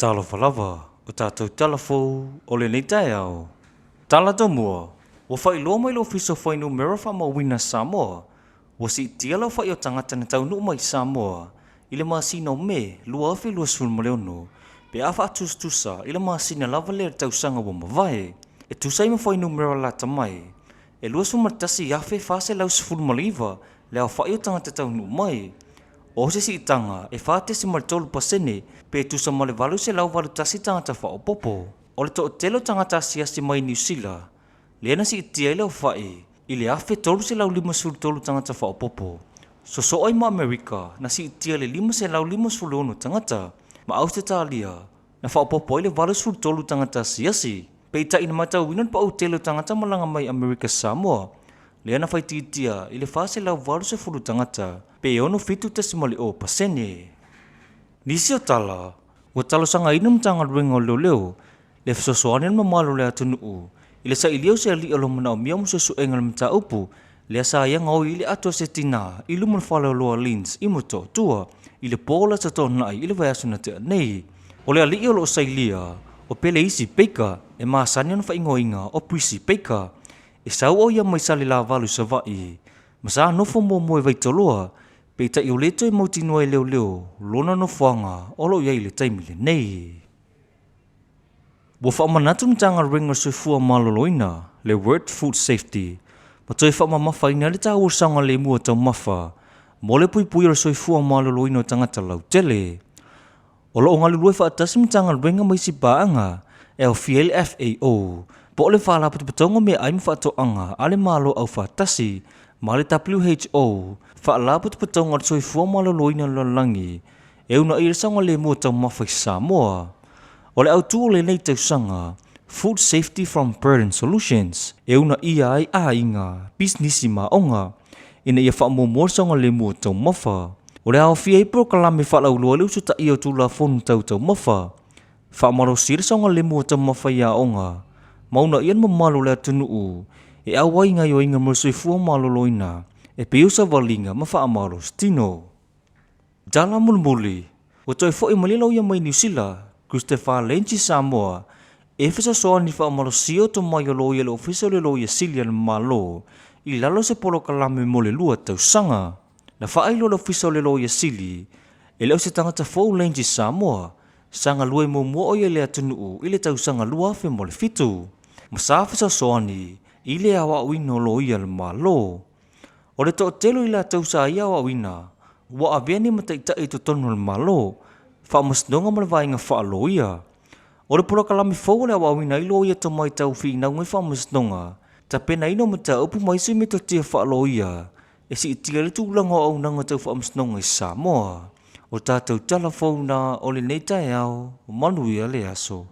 Talofa lava, o tatou tala fou o lenei taeao. Tala Tomua, Ua faailoa mai le Ofisa o Fuainumera Faamauina Samoa, ua siitia le aofai o tagata na taunuu mai i Samoa i le masina o Me 2026 pe a faatusatusa i le masina lava lea i le tausaga ua mavae. E tusa ai ma fuainumera lata mai, e 21,419 le aofai o tagata taunuu mai. O se siitaga e 4.3% pe tusa ma le 881 tagata faaopoopo. O le toatele o tagata asiasi mai Niu Sila lea na siitia ai le aofai i le 1,353 tagata faaopoopo. Sosoo ai ma Amerika na siitia i le 556 tagata, ma Ausetalia na faaopoopo ai le 83 tagata asiasi. Peitai na matauina le pau tele o tagata malaga mai Amerika Samoa lea na faaitiitia i le 480 tagata pe 67.0%. Nisi o tala, ua talosagaina le Matagaluega o Leoleo le fesoasoani a le mamalu o le atunuu i le sailia o se alii o lo o manaomia mo suesuega o le mataupu lea sa ia gaoi ai le ato a se tinā i luma o le faleoloa Lynns i Motootua i le po o le Aso Toonai i le vaiaso na tea nei. O le alii o lo o sailia, o Peleisi Baker, e masani ona faaigoaina o Prissy Baker. E sau o ia mai Salelavalu i Savaii, ma sa nofo muamua i Vaitoloa, peitai o lē toe mautinoa e leoleo lona nofoaga o lo o i ai i le taimi lenei. Ua faamanatu le Matagaluega o le Soifua Maloloina, le World Food Safety, ma toe faamamafaina ai le taua o le saogalemu o taumafa mo le puipuia o le soifua maloloina o tagata lautele. O lo o galulue faatasi le Matagaluega ma isi paaga e aofia ai le FAO, po o le Faalapotopotoga o Meaai ma Faatoaga a le Malo Aufaatasi, ma le WHO, Faalapotopotoga o le Soifua Maloloina o le Lalolagi, e uunaia le saogalemu o taumafa i Samoa. O le autu o lenei tausaga, Food Safety from Burden Solutions, e uunaia ai aiga, pisinisi ma aoga, ina ia faamuamua le saogalemu o taumafa. O le a aofia ai polokalame faalauiloa i le usitaia o Tulafono Tau Taumafa, faamalosia le saogalemu o taumafa i aoga, ma uunaia le mamalu o le atunuu e auai i gaoioiga mo le soifua maloloina e pei o savaliga ma faamalositino. Tala mulimuli, ua toe foi mai le loia mai Niu Sila, Christopher Lange i Samoa, e fesoasoani i faamalosia o tomai o loia i le Ofisa o le Loia Sili a le Malo i lalo o se polokalame mo le lua tausaga. Na faailoa le Ofisa o le Loia Sili, e le o se tagata fou Lange i Samoa, sa galue muamua o ia i le atunuu i le tausaga 2007, ma sa fesoasoani i le aoaoina o loia a le Malo. O le toatele o i latou sa ia aoaoina, ua avea nei ma taitai i totonu o le Malo, Faamasinoga ma le Vaega Faaloia. O le polokalame fou o le aoaoina ai loia tomai tau finauga i faamasinoga, tapenaina o mataupu ma isi metotia faaloia e siitia ai le tulaga o auaunaga tau faamasinoga i Samoa. O tatou tala fou na o lenei taeao, manuia le aso.